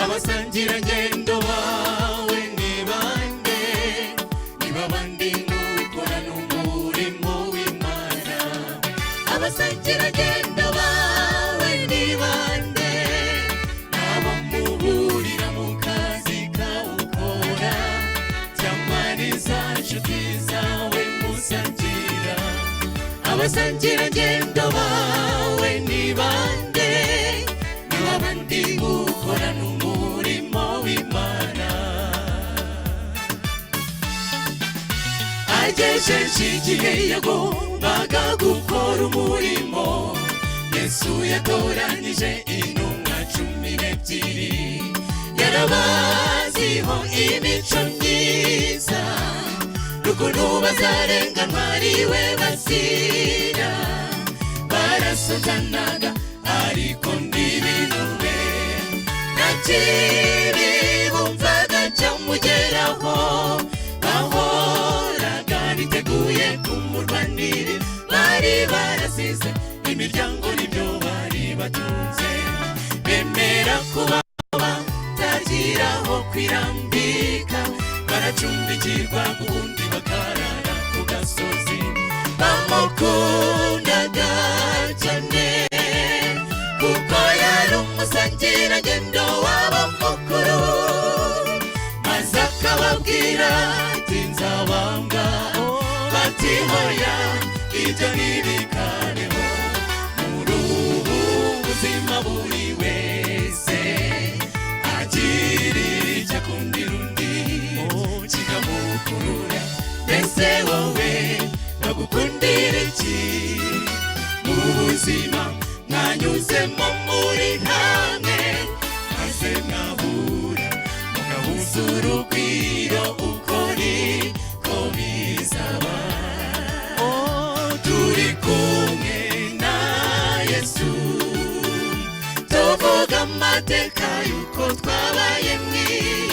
Abasangirangendo bawe ni bande? Niba abandi mukorana umurimo w'Imana. Abasangirangendo bawe ni bande? Nabo muhurira mu kazi kawukora, cyangwa ni za nshuti zawe musangira? Abasangirangendo bawe ni bande? Niba abandi mukorana umurimo w'Imana. Agejeje igihe yagombaga gukora umurimo, Yesu yatoranyije intumwa 12. Yarabaziho imico myiza, n'ukuntu bazarenganwa ari we bazira. Barasonzanaga ariko ntibinube, nta kibi bumvaga cyamugeraho. Bahoraga biteguye kumurwanirira, bari barasize imiryango n'ibyo bari batunze, bemera kuba batagira aho kwirambika, baracumbikirwa ubundi bakarara ku gasozi. Bamukundaga cyane kuko yari umusangirangendo wabo mukuru, maze akababwira ati: "Nzabambwa." Bati: "Hoya, ibyo ntibikabeho." Muri ubu buzima buri wese agira icyo akundira undi kikamukurura. Mbese wowe bagukundira iki mu buzima mwanyuzemo muri hamwe, maze mwahura mugahuza urugwiro? Uko niko bizaba turi kumwe na Yesu, tuvuga amateka y'uko twabaye mu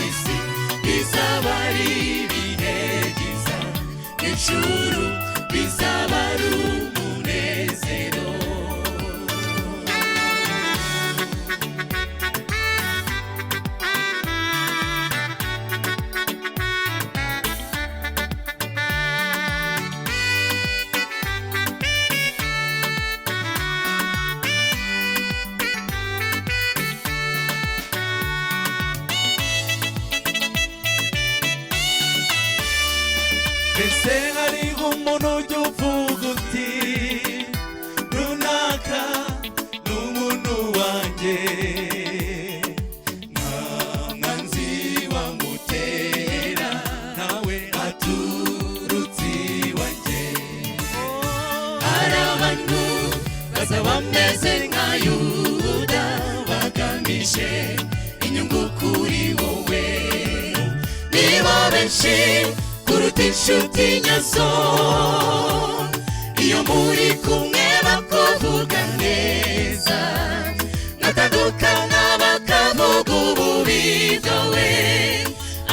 isi. Bizaba ari ibihe byiza, ijuru bizaba ari umunezero. Mbese hariho umuntu ujya uvuga uti: "Runaka ni umuntu wanjye, nta mwanzi wamutera, nawe aturutse iwanjye"? Hari abantu baza bameze nka Yuda, bagamije inyungu kuri wowe. Nibo benshi kuruta inshuti nyazo. Iyo muri kumwe bakuvuga neza, mwatandukana bakavuga ububi bwawe.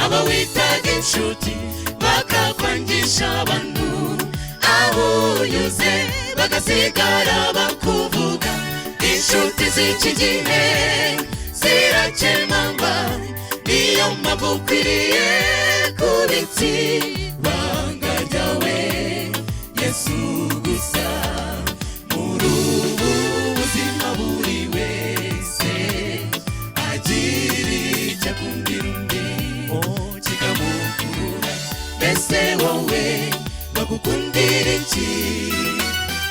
Abo witaga inshuti bakakwangisha abantu, aho unyuze bagasigara bakuvuga. Inshuti z'iki gihe zirakemangwa, niyo mpamvu ukwiriye kubitsa ibanga ryawe Yesu gusa. Muri ubu buzima buri wese agira icyo akundira undi kikamukurura. Mbese wowe bagukundira iki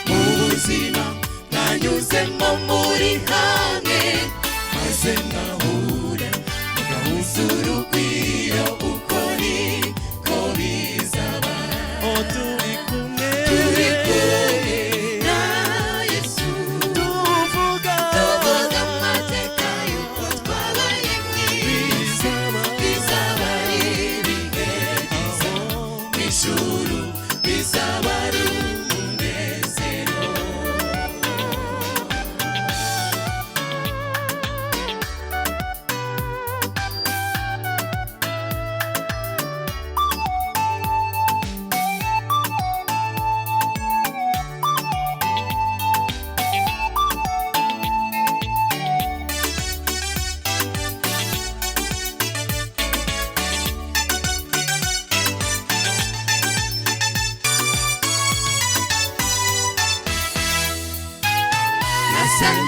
mu buzima mwanyuzemo muri hamwe, maze mwahura mugahuza urugwiro? Uko niko bizaba Oh, turi kumwe, turi kumwe na Yesu, tuvuga, tuvuga amateka y'uko twabaye mu isi. Bizaba ari ibihe byiza, mu ijuru bizaba ari umunezero.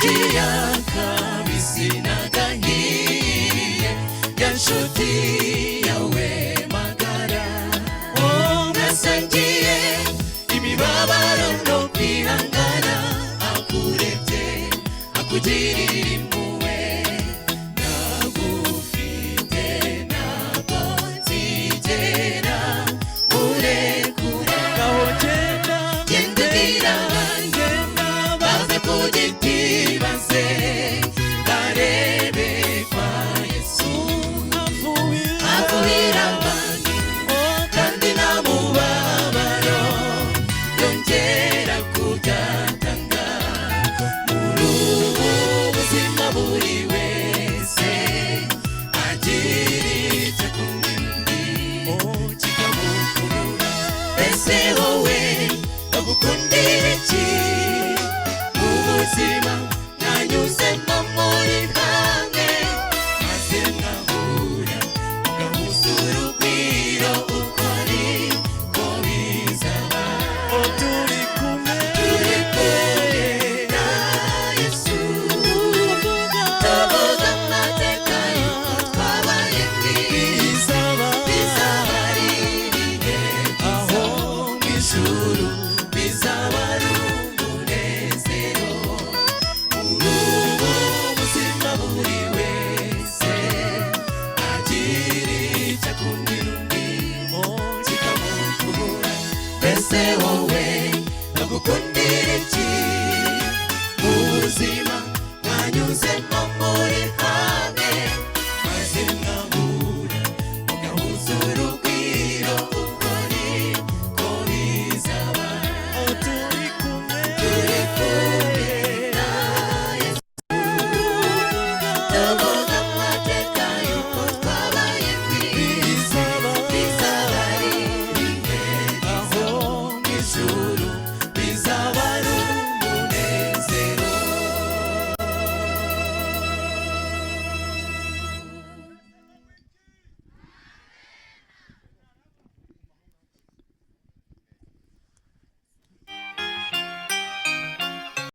Mwasangiye akabisi n'agahiye, ya nshuti yawe magara. Oh, Mwasangiye imibabaro no kwihangana, akurebye akugirira impuhwe. Ndagufite, ntabwo nzigera urekura. Ngaho genda. Genda ubwira abandi genda. Baze ku giti, baze barebe kwa Yesu. Avuye. Avubira abantu Oh, kandi nta mubabaro yongera kubyatanga. Muri ubu buzima buri wese agira icyo akunda undi oh, kikamukurura. Mbese wowe bagukundira iki? Mu buzima mwanyuzemo muri hamwe, maze mwahura mugahuza urugwiro, uko ni ko bizaba. Oh, turi kumwe. Turi kumwe na Yesu. Tuvuga. Tuvuga amateka y'uko twabaye mu isi. Bizaba. Bizaba ari ibihe byiza. Aho mu ijuru bizaba ari umunezero. Muri ubu buzima buri wese agira icyo akundira undi Oh, kikamukurura. Mbese wowe bagukundira iki mu buzima?